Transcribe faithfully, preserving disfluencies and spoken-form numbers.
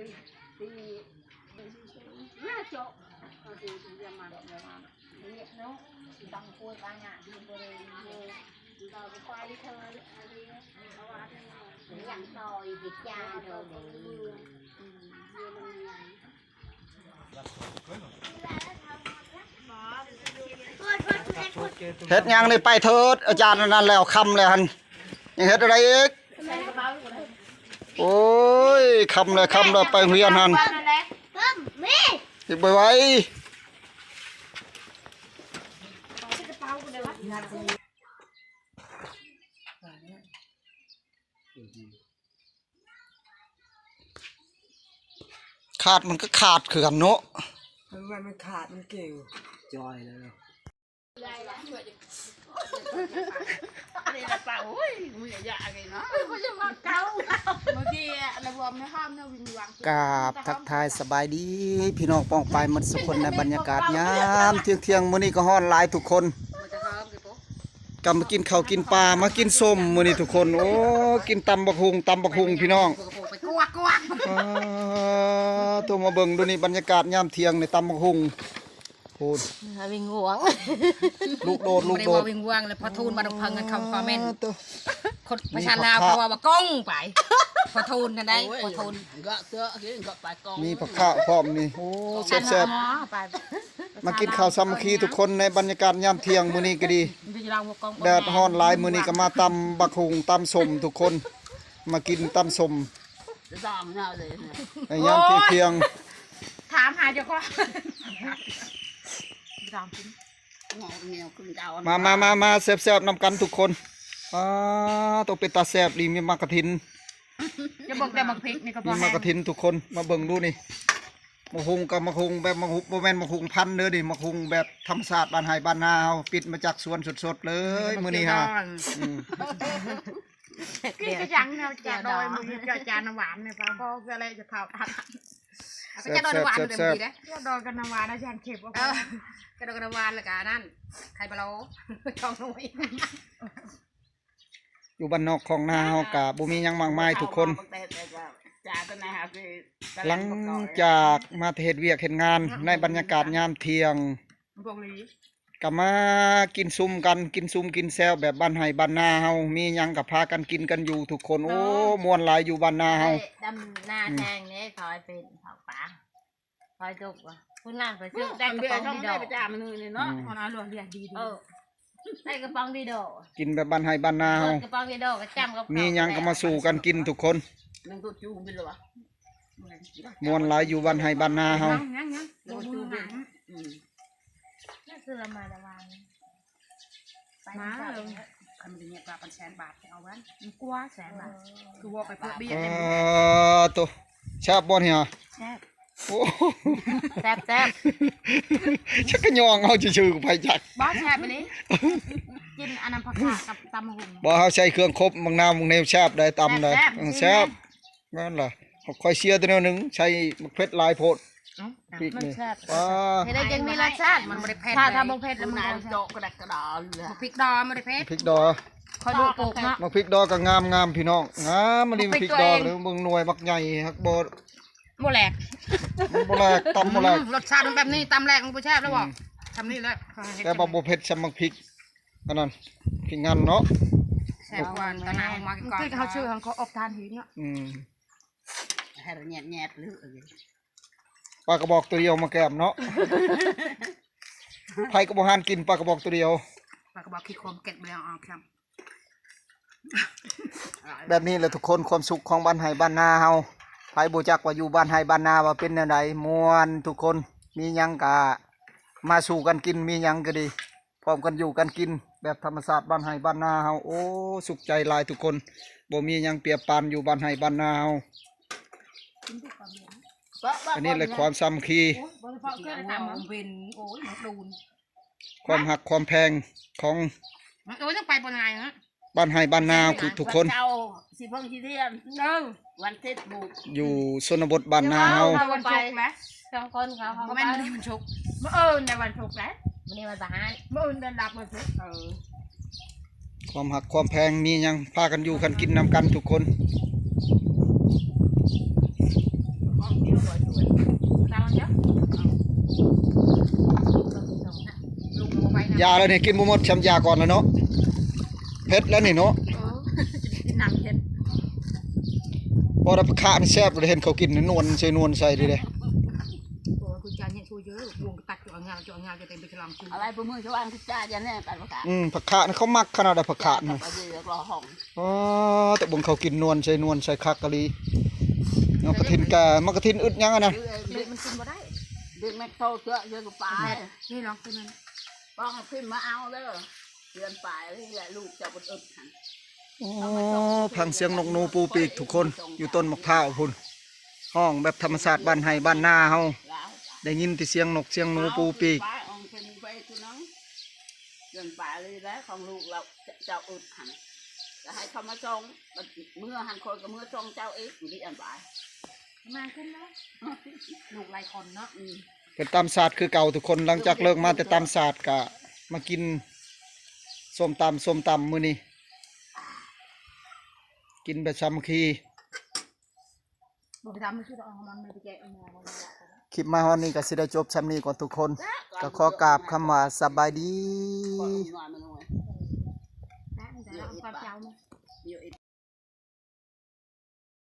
เฮ็ดหยังนี่ ไปเถิด อาจารย์อันนั้นแล้ว ค่ำแล้วหั่น ยังเฮ็ดอะไรอีก โอ้ย ค่ำแล้ว ค่ำแล้ว ไปโรงเรียนหั่น เพิ่มมี เฮ็ดบ่ไหว ขาดมันก็ขาดคือกันเนาะ มัน มันขาด มันเก่ง จอยแล้วเนาะ นี่ละเปล่า โอ้ย มึงอย่า อย่าเลยเนาะ เขาจะมาเกา เมื่อกี้อะ ระบวมในห้องเนี่ย วิงวัง กราบทักทายสบายดี พี่น้องป้องปายหมดสุคน ในบรรยากาศยามเที่ยงๆ มื้อนี้ก็ฮ้อนหลายทุกคน มันจะห้ามสิปุ๊บ กลับมากินข้าวกินปลา มากินส้มมื้อนี้ทุกคน โอ้ กินตำบักหุ่ง ตำบักหุ่งพี่น้อง ไปกวกกวก อ่า โทรมาเบิ่งดูนี่ บรรยากาศยามเที่ยงในตำบักหุ่ง โอ้ วิงวัง ลูกโดด ลูกโดด บ่ได้ว่าวิงวังเลย พอทูนมาดอกเพิงกันคำคอมเมนต์ อ่า ตัว คนภาษาลาวเขาว่าบักกงไป พอทูนนั่นได้ โอ้ย พอทูน ก็เจอกินก็ไปกอง มีผักข้าวพร้อมนี่ โอ้ แซ่บๆ หมอไป มากินข้าวสามัคคีทุกคนในบรรยากาศยามเที่ยงมื้อนี้ก็ดี มันจะลองบักกง แดดฮ้อนหลายมื้อนี้ก็มาตำบักหุ่งตำส้มทุกคน มากินตำส้ม จะตามหน้าเลยเนี่ย ในยามเที่ยงๆ ถามหาเจ้าของ ตามกิน งอกเงี้ยวขึ้นเจ้า มามามามา แซ่บๆ นำกันทุกคน อ่า ต้องเป็นตาแซ่บดี มีหมากกระถิน จะบอกแต่หมากพริกนี่ก็พ มี อ หมากกระถินทุกคน มาเบิ่งดูนี่ หมากหุ่งกับหมากหุ่งแบบหมากหุ่ง บ่แม่นหมากหุ่งพันธุ์เด้อนี่ หมากหุ่งแบบธรรมชาติบ้านไร่บ้านนาเฮา ปิดมาจากสวนสดๆ เลย มื้อนี้ฮะ อืม พี่จะยังเนี่ย แกะดอย มึงแกะจานน้ำหวานเนี่ย พ่อ พ่อก็เลยจะเผา เอาไปแกะดอยน้ำหวาน แซ่บๆ เดี๋ยวมึงดีนะ แกะดอยกับน้ำหวาน อาจารย์เข็มเอาไป เออ แกะดอยกับน้ำหวาน แล้วก็อันนั่น ไข่พะโล้ ช่องน้อย อยู่บ้านนอกของนาเฮากะบ่มีหยังมากมายทุกคน หลังจากมาเฮ็ดเวียกเฮ็ดงานในบรรยากาศยามเที่ยง พวกนี้ ก็มากินซุมกัน กินซุมกินแซวแบบบ้านไร่บ้านนาเฮา มีหยังก็พากันกินกันอยู่ทุกคน โอ้ โอ้ ม่วนหลายอยู่บ้านนาเฮา ไปดำนา อืม แซงนี่ คอยเป็นเผาปลา คอยจุกว่ะ คุณล่างไปซื้อได้กระป๋องดีดอก เบียร์ช่องได้ประจำมื้อนี่เนาะ อืม เอาหน่อยหลวงเบียร์ดีๆ เออ ได้กระป๋องดีดอก กินแบบบ้านไร่บ้านนาเฮา เปิดกระป๋องดีดอก ก็จ้ำกับ มีหยังก็มาสู่กันกินทุกคน หนึ่งตัวจูงไปเลยวะ ม่วนหลายอยู่บ้านไร่บ้านนาเฮา ยังยังยัง หนึ่งตัวจูงไป อืม นั่นคือละมาละวาน มาเลย คันมันจะเงียบปลาปันแสนบาท เอาวัน มันกลัวแสนบาท คือว่าไปเพื่อเบียร์ อ่า ตัว แซ่บบ่เนี่ย แซ่บ โอ้ แซ่บแซ่บ ชักกะยองเอาซื่อๆ ไปจัก บ่แซ่บอีหลี กินอันนั้นผักขากับตำบักหุ่ง บ่ เฮาใส่เครื่องครบ บางน้ำบางแนวแซ่บได้ ตำได้ แซ่บๆ อืม แซ่บ นั่นล่ะ ข้อยเสียตัวแนวหนึ่ง ใส่มะเขือหลายโพด เอ้า พริกนี่ มันแซ่บ ว้า เฮ็ดได้จังมีรสชาติ มันบ่ได้เผ็ด ถ้า ถ้าบ่เผ็ดแล้วมันบ่แซ่บ โจ๊ะกระดกกระดอเลย พริกดองบ่ได้เผ็ด พริกดอง คอยดูปลูกเนาะ มะพริกดองก็งามๆ พี่น้อง งามอีหลี มะพริกดอง มะพริกตัวเอง เด้อ เบิ่งหน่วยบักใหญ่ฮักบ่ บ่แหลก มันบ่แหลก ตำบ่แหลก อืม รสชาติมันแบบนี้ ตำแหลกมันบ่แซ่บแล้วบ่ อืม ทำนี่แหละ แต่ว่าบ่เผ็ดส่ำบักพริก อันนั้น พริกงั่นเนาะ แซ่บกว่าตอนนั้นเอามากินก่อน คือเขาชื่อของเขาอบทานหินเนาะ อืม ให้เราแยดๆ หรือ ปลากระบอกตัวเดียวมาแกมเนาะ ไผก็บ่หันกินปลากระบอกตัวเดียว ปลากระบอกขี้โคมเก็บไปเอา เอาแคม แบบนี้แหละทุกคน ความสุขของบ้านไร่บ้านนาเฮา ไผบ่จักว่าอยู่บ้านไร่บ้านนาว่าเป็นแนวใด ม่วนทุกคน มีหยังกะมาสู่กันกิน มีหยังก็ดี พร้อมกันอยู่กันกินแบบธรรมชาติบ้านไร่บ้านนาเฮา โอ้ สุขใจหลายทุกคน บ่มีหยังเปรียบปานอยู่บ้านไร่บ้านนาเฮา อันนี้แหละความสามัคคี โอ้ย บ่ได้เผาเครื่องตามหมอ เป็น โอ้ย หมอดูน ความฮักความแพงของ โอ้ย ต้องไปบนไงฮะ บ้านไร่บ้านนาคือทุกคน วันเสาร์สิเพิ่งสิเที่ยง เออ วันอาทิตย์บุก อยู่ชนบทบ้านนาเฮา เดี๋ยวเอาวันศุกร์นะ สองคนเขา เขา บ่แม่นมื้อนี้วันศุกร์ มื้ออื่นในวันศุกร์นะ มื้อนี้วันพฤหัส มื้ออื่นเดินรับวันศุกร์ เออ ความฮักความแพงมีหยังพากันอยู่กันกินนำกันทุกคน ของ ยาแล้วนี่กินบ่หมด ช้ำยาก่อนแล้วเนาะ เผ็ดแล้วนี่เนาะ เออกินน้ำเผ็ด พอได้ผักขานี่แซ่บเลย เห็นเขากินนี่นวลใส่นวลใส่ดีเลย โอ้ยคุณจานเนี่ยช่วยเยอะวงตัดจ่องามจ่องามจะเต็มไปฉลองกิน อะไรประมือชาวบ้านคือจ้าจะแน่กันว่าค่ะ อืม ผักขานี่เขามักขนาดใด ผักขานี่ ไปเยอะรอห้อง อ๋อ แต่เบิ่งเขากินนวลใส่นวลใส่คักกะลี เนาะ กระถินกะ มากระถินอึดยังอะนะ เละมันกินบ่ได้ เด็กแม่โตเจอเยอะกว่าปลา นี่ลองกินมัน ป้องเอาขึ้นมาเอาเด้อเดือนปลายนี่แหละลูกจะบดอึดหัน โอ้ ฟังเสียงนกหนูปูปีกทุกคน อยู่ต้นมะพร้าวพุ้น ฮ้องแบบธรรมชาติบ้านไฮ่บ้านนาเฮา แล้ว ได้ยินแต่เสียงนกเสียงหนูปูปีก ปลาอองเป็นไปคือน้องเดือนปลายเลยแล้วของลูกเราเจ้าอึดหันจะให้เขามาส่งเมื่อหันคนก็เมื่อส่งเจ้าเองอยู่ที่อันปลาย มาขึ้นแล้วลูกหลายคนเนาะ อืม เป็นตำสาดคือเก่าทุกคน หลังจากเลิกมาแต่ตำสาดกะมากินส้มตำส้มตำมื้อนี้ กินแบบสามัคคี บอกไปทำมันคือเอาของมันไปแกะเอามา คลิปมาฮอดนี้ก็สิได้จบส่ำนี้ก่อนทุกคน ก็ขอกราบคำว่าสบายดี ก่อนนอน